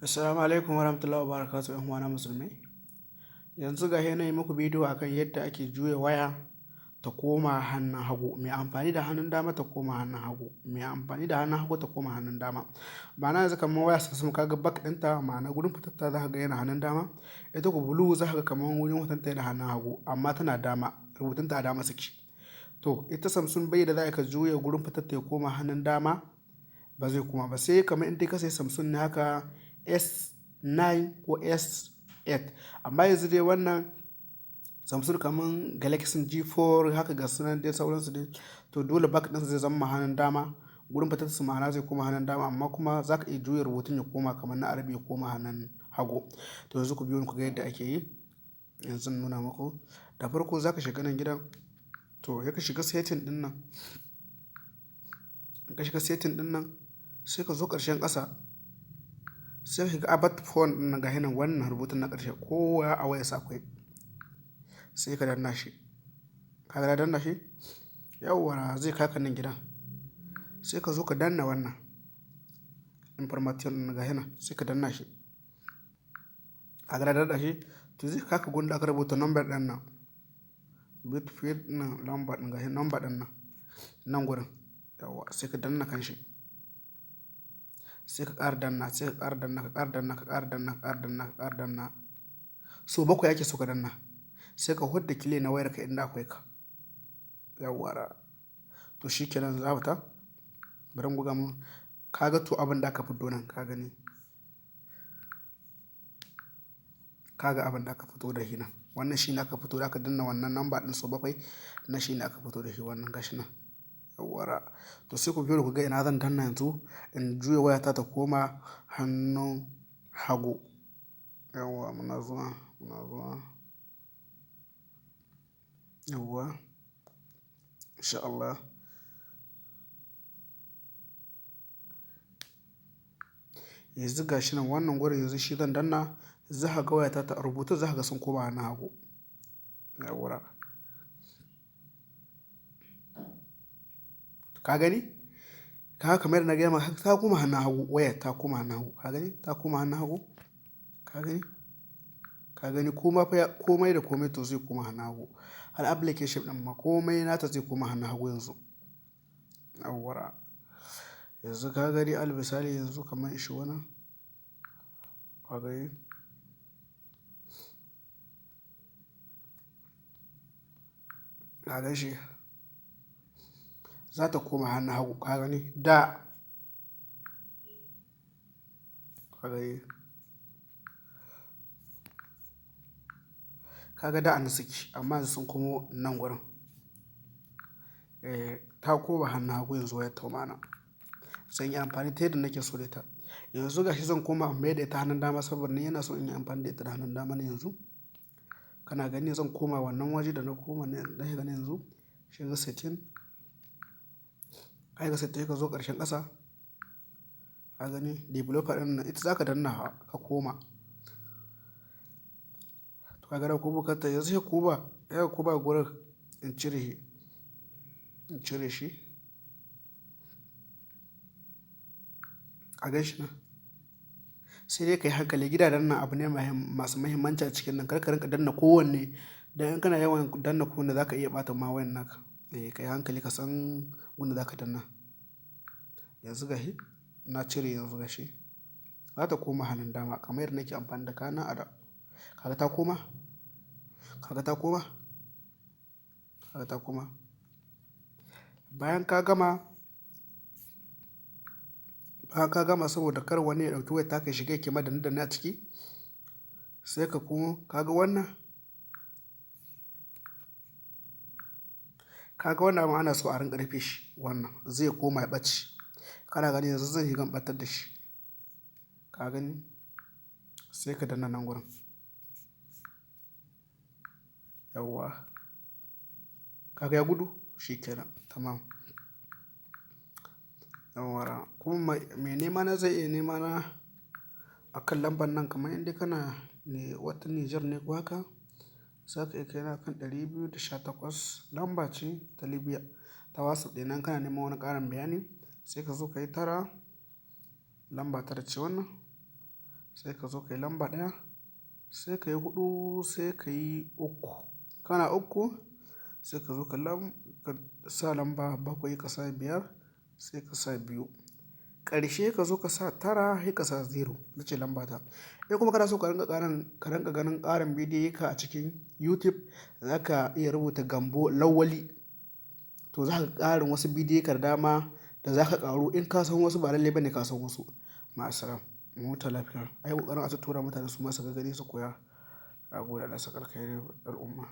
Assalamu alaikum warahmatullahi wabarakatuh, 'yan uwana musulmai. Yanzu ga na yi muku bidiyo akan yadda ake juya waya ta koma hannun hagu. Mai amfani da hannun dama ta koma hannun hagu, mai amfani da hannun hagu ta koma hannun dama. Ma'ana, yanzu kamar waya Samsung, ka ga back ɗinta, ma'ana gurin fitarta, za ka ga yana hannun dama. Ita ko blue, za ka ga kamar wurin hotonta yana hannun hagu, amma tana dama, rubutunta a dama suke. To ita Samsung bai da za ka juya gurin fitarta ya koma hannun dama, ba zai koma ba, sai kamar in dai ka sayi Samsung ne haka S9 ko S8. Amma yanzu dai wannan Samsung kamar Galaxy J4 haka, ga sunan dai sauransu dai, to dole back ɗinsa zai zama hannun dama, gurin fitar su ma'ana zai koma hannun dama, amma kuma za ka iya juya rubutun ya koma kamar na Arabi, ya koma hannun hagu. To yanzu ku biyo ni ku ga yadda ake yi. Yanzu nuna muku. Da farko za ka shiga nan gidan, to ya ka shiga setting ɗin nan. In ka shiga setting ɗin nan, sai ka zo ƙarshen ƙasa, sai ka shiga about phone ɗin nan. Ga nan wannan rubutun na ƙarshe, kowa a wayarsa akwai. Sai ka danna shi. Ka ga danna shi, yawwa, zai kai ka nan gidan. Sai ka zo ka danna wannan information ɗin, ga nan, sai ka danna shi. Ka ga danna shi, to zai kai ka gurin da aka rubuta number ɗin nan, bitfit nan, number ɗin, ga number ɗin nan, nan gurin. Yawwa, sai ka danna kan shi. Sai ka ƙara danna, sai ka ƙara danna, ka ƙara danna, ka ƙara danna, ka ƙara danna, ka ƙara danna. So bakwai ake so ka danna. Sai ka hudda clé na wayarka inda akwai ka. Yawwa, to shi kenan, za fita. Bari in buga mu. Ka ga, to abin da aka fiddo nan, ka gani. Ka ga abin da aka fito da shi nan. Wannan shi ne aka fito da aka danna wannan number ɗin sau bakwai, na shi ne aka fito da shi wannan, gashi nan. Yawwa, to sai ku biyo ku ga ina zan danna yanzu in juya wayata ta koma hannun hagu. Yawwa, muna zuwa, muna zuwa. Yawwa. Insha Allah. Yanzu ga shi nan wannan gurin, yanzu shi zan danna, za ka ga wayata ta rubutun, za ka ga sun koma hannun hagu. Yawwa. Ka gani? Ka ga kamar yadda na gaya maka, ta koma hannun hagu, wayar ta koma hannun hagu. Ka gani? Ta koma hannun hagu. Ka gani? Ka gani koma fa komai da komai, to zai koma hannun hagu. Har application ɗin ma komai nata zai koma hannun hagu yanzu. Yawwa. Yanzu ka gani, al misali yanzu kamar shi wannan. Ka gani? Ka gan shi? Za ta koma hannun hagu, ka gani? Da. Ka gani? Ka ga da a nan suke, amma yanzu sun komo nan gurin. Eh, ta koma hannun hagu yanzu wayar ta ma'ana. Zan yi amfani ta yadda nake so da ita. Yanzu gashi zan koma in mai da ita hannun dama, saboda ni ina so in yi amfani da ita da hannun dama ne yanzu. Kana gani, zan koma wannan waje da na koma na shiga yanzu. Shiga setting. Ka shiga setting, ka zo ƙarshen ƙasa. Ka gani developer ɗin nan, ita za ka danna ka koma. To ka ga na komo kanta yanzu, sai ka koma gurin in cire shi. In cire shi. Ka gan shi nan. Sai dai ka yi hankali, gidajen nan abu ne masu muhimmanci a cikin nan. Kar ka rinƙa danna kowanne. Dan in kana yawan danna kowanne, za ka iya ɓata ma wayan naka. Eh, ka yi hankali ka san wanda za ka danna. Yanzu gashi na cire, yanzu gashi. Za ta koma hannun dama kamar yadda nake amfani da kayana a da. Kaga ta koma? Kaga ta koma? Kaga ta koma? Bayan ka gama, saboda kar wani ya ɗauki wayar taka ya shiga yake ma danne danne a ciki, sai ka komo, ka ga wannan? Ka ga wannan abun, ana so a rinƙa rufe shi wannan, zai koma ya ɓace. Kana gani, yanzu zan shiga in ɓatar da shi. Ka gani? Sai ka danna nan gurin. Yawwa. Ka ga ya gudu? Shi kenan. Tamam. Yawwa. Kuma mai nema na zai iya nema na a kan lambar nan, kamar inda kana ne wata Niger ne ko haka. Za ka iya kai na kan 218, lamba ce ta Libya ta WhatsApp ɗina. Kana neman wani ƙarin bayani, sai ka zo ka yi tara, lamba tara ce wannan. Sai ka zo ka yi lamba 1, sai ka yi 4, sai ka yi 3. Kana 3, sai ka zo ka sa lamba 7, ka sa 5, sai ka sa 2. Ƙarshe ka zo ka sa 9, sai ka sa 0. Ita ce lamba ta. In kuma kana so ka rinƙa ganin ƙarin bidiyoyinka a cikin YouTube, za ka iya rubuta Gambo Lawali. To za ka ga ƙarin wasu bidiyoyika da dama da za ka ƙaru in ka san wasu, ba lallai ba ne ka san wasu. Ma'assalam. Mu huta lafiya. A yi ƙoƙarin a tuttura mutane su ma su ga gani su koya. Na gode, Allah ya saka alkhairi al'umma.